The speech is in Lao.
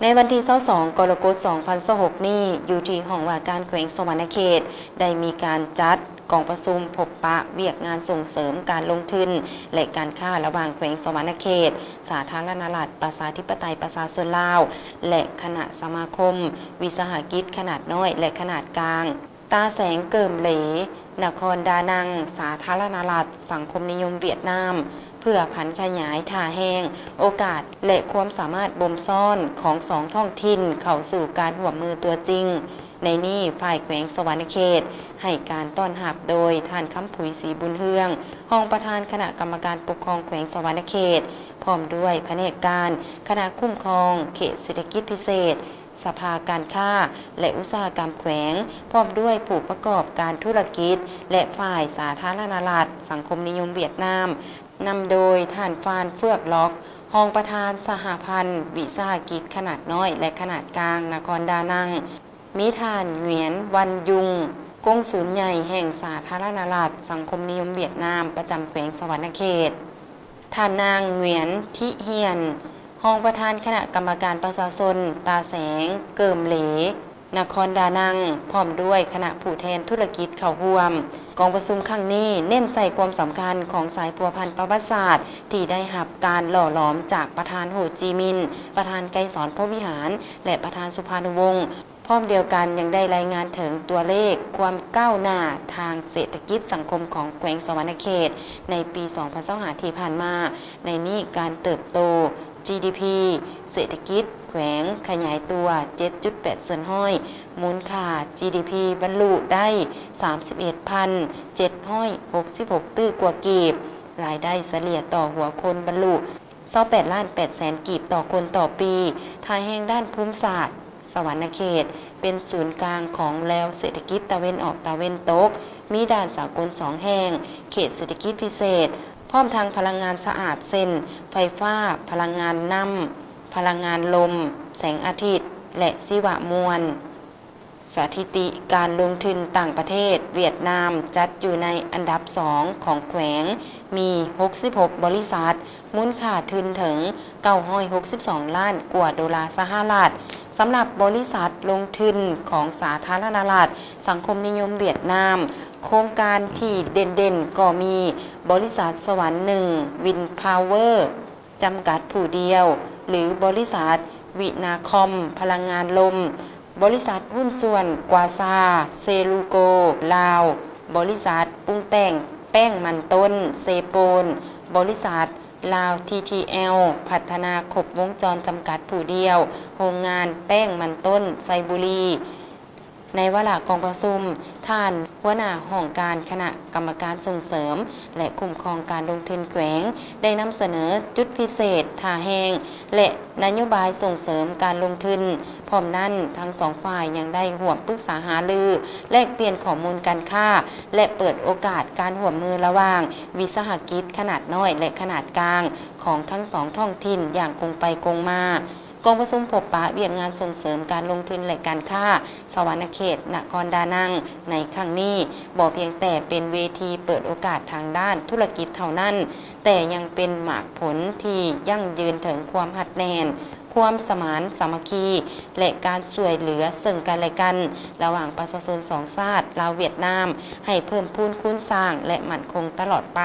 ໃນວັນທີຊາວສອງ ກໍລະກົດ ສອງພັນຊາວຫົກນີ້, ຢູ່ທີ່ຫ້ອງວ່າການແຂວງສະຫວັນນະເຂດ ໄດ້ມີການຈັດກອງປະຊຸມພົບປະວຽກງານສົ່ງເສີມການລົງທຶນ ແລະ ການຄ້າລະຫວ່າງແຂວງສະຫວັນນະເຂດ, ສາທາລະນະລັດ ປະຊາທິປະໄຕ ປະຊາຊົນລາວ ແລະ ຄະນະສະມາຄົມວິສາຫະກິດຂະໜາດນ້ອຍ ແລະ ຂະໜາດກາງ ຕາແສງເກີມເຫຼ, ນະຄອນດານັງ, ສາທາລະນະລັດສັງຄົມນິຍົມຫວຽດນາມ, ເພື່ອຜັນຂະຫຍາຍທ່າແຮງ, ໂອກາດ ແລະ ຄວາມສາມາດບົ່ມຊ້ອນຂອງສອງທ້ອງຖິ່ນເຂົ້າສູ່ການຮ່ວມມືຕົວຈິງ. ໃນນີ້, ຝ່າຍແຂວງສະຫວັນນະເຂດໃຫ້ການຕ້ອນຮັບໂດຍທ່ານ ຄຳຜຸຍ ສີບຸນເຮືອງ, ຮອງປະທານຄະນະກຳມະການປົກຄອງແຂວງສະຫວັນນະເຂດ, ພ້ອມດ້ວຍພະແນກການຄະນະຄຸ້ມຄອງເຂດເສດຖະກິດພິເສດ, ສະພາການຄ້າ ແລະ ອຸດສາຫະກຳແຂວງ, ພ້ອມດ້ວຍຜູ້ປະກອບການທຸລະກິດ ແລະ ຝ່າຍສາທາລະນະລັດສັງຄົມນິຍົມຫວຽດນາມ, ນຳໂດຍທ່ານ ຟານ ເຟືອກລັອກ, ຮອງປະທານສະຫະພັນວິສາຫະກິດຂະໜາດນ້ອຍ ແລະ ຂະໜາດກາງນະຄອນດານັງ, ມີທ່ານ ຫງວຽນ ວັນຍຸງ, ກົງສູນໃຫຍ່ແຫ່ງສາທາລະນະລັດສັງຄົມນິຍົມຫວຽດນາມປະຈຳແຂວງສະຫວັນນະເຂດ. ທ່ານນາງ ຫງວຽນ ທິຮຽນ, ຮອງປະທານຄະນະກຳມະການປະຊາຊົນຕາແສງເກີມເຫຼ, ນະຄອນດານັງ, ພ້ອມດ້ວຍຄະນະຜູ້ແທນທຸລະກິດເຂົ້າຮ່ວມ. ກອງປະຊຸມຄັ້ງນີ້ເນັ້ນໃສ່ຄວາມສຳຄັນຂອງສາຍພົວພັນປະຫວັດສາດທີ່ໄດ້ຮັບການຫຼໍ່ຫຼອມຈາກປະທານ ໂຮຈີມິນ, ປະທານ ໄກສອນ ພົມວິຫານ ແລະ ປະທານ ສຸພານຸວົງ. ພ້ອມດຽວກັນຍັງໄດ້ລາຍງານເຖິງຕົວເລກຄວາມກ້າວໜ້າທາງເສດຖະກິດສັງຄົມຂອງແຂວງສະຫວັນນະເຂດໃນປີສອງພັນຊາວຫ້າທີ່ຜ່ານມາ. ໃນນີ້ການເຕີບໂຕ ຈີດີພີ ເສດຖະກິດແຂວງຂະຫຍາຍຕົວເຈັດຈຸດແປດສ່ວນຮ້ອຍ, ມູນຄ່າ ຈີດີພີ ບັນລຸໄດ້ສາມສິບເອັດພັນເຈັດຮ້ອຍຫົກສິບຫົກຕື້ກວ່າກີບ, ລາຍໄດ້ສະເລ່ຍຕໍ່ຫົວຄົນບັນລຸຊາວແປດລ້ານແປດແສນກີບຕໍ່ຄົນຕໍ່ປີ. ທ່າແຮງດ້ານພູມສາດ ສະຫວັນນະເຂດເປັນສູນກາງຂອງແລວເສດຖະກິດຕາເວັນອອກຕາເວັນຕົກ, ມີດ່ານສາກົນສອງແຫ່ງ, ເຂດເສດຖະກິດພິເສດ, ພ້ອມທັງພະລັງງານສະອາດ ເຊັ່ນ ໄຟຟ້າ, ພະລັງງານນ້ຳ, ພະລັງງານລົມ, ແສງອາທິດ ແລະ ຊີວະມວນ. ສະຖິຕິການລົງທຶນຕ່າງປະເທດ, ຫວຽດນາມຈັດຢູ່ໃນອັນດັບສອງຂອງແຂວງ, ມີຫົກສິບຫົກບໍລິສັດ, ມູນຄ່າທຶນເຖິງເກົ້າຮ້ອຍຫົກສິບສອງລ້ານກວ່າໂດລາສະຫະລັດ. ສຳລັບບໍລິສັດລົງທຶນຂອງສາທາລະນະລັດສັງຄົມນິຍົມຫວຽດນາມ, ໂຄງການທີ່ເດັ່ນໆກໍມີບໍລິສັດສະຫວັນໜຶ່ງ ວິນພາວເວີ ຈຳກັດຜູ້ດຽວ ຫຼື ບໍລິສັດວິນາຄອມພະລັງງານລົມ, ບໍລິສັດຫຸ້ນສ່ວນກວາຊາເຊລູໂກລາວ, ບໍລິສັດປຸງແຕ່ງແປ້ງມັນຕົ້ນເຊໂປນ, ບໍລິສັດລາວ ທີທີແອລ ພັດທະນາຄົບວົງຈອນຈຳກັດຜູ້ດຽວ, ໂຮງງານແປ້ງມັນຕົ້ນໄຊບູລີ. ໃນວາລະກອງປະຊຸມ, ທ່ານຫົວໜ້າຫ້ອງການຄະນະກຳມະການສົ່ງເສີມ ແລະ ຄຸ້ມຄອງການລົງທຶນແຂວງ ໄດ້ນຳສະເໜີຈຸດພິເສດ, ທ່າແຮງ ແລະ ນະໂຍບາຍສົ່ງເສີມການລົງທຶນ. ພ້ອມນັ້ນ, ທັງສອງຝ່າຍຍັງໄດ້ຮ່ວມປຶກສາຫາລື, ແລກປ່ຽນຂໍ້ມູນການຄ້າ ແລະ ເປີດໂອກາດການຮ່ວມມືລະຫວ່າງວິສາຫະກິດຂະໜາດນ້ອຍ ແລະ ຂະໜາດກາງຂອງທັງສອງທ້ອງຖິ່ນຢ່າງກົງໄປກົງມາ. ກອງປະຊຸມພົບປະວຽກງານສົ່ງເສີມການລົງທຶນ ແລະ ການຄ້າ ສະຫວັນນະເຂດ ນະຄອນດານັງ ໃນຄັ້ງນີ້ ບໍ່ພຽງແຕ່ເປັນເວທີເປີດໂອກາດທາງດ້ານທຸລະກິດເທົ່ານັ້ນ, ແຕ່ຍັງເປັນໝາກຜົນທີ່ຢັ້ງຢືນເຖິງຄວາມຮັດແໜ້ນ, ຄວາມສະໝານສາມັກຄີ ແລະ ການຊ່ວຍເຫຼືອເຊິ່ງກັນແລະກັນ ລະຫວ່າງປະຊາຊົນສອງຊາດ ລາວ-ຫວຽດນາມ ໃຫ້ເພີ່ມພູນຄູນສ້າງ ແລະ ໝັ້ນຄົງຕະຫຼອດໄປ.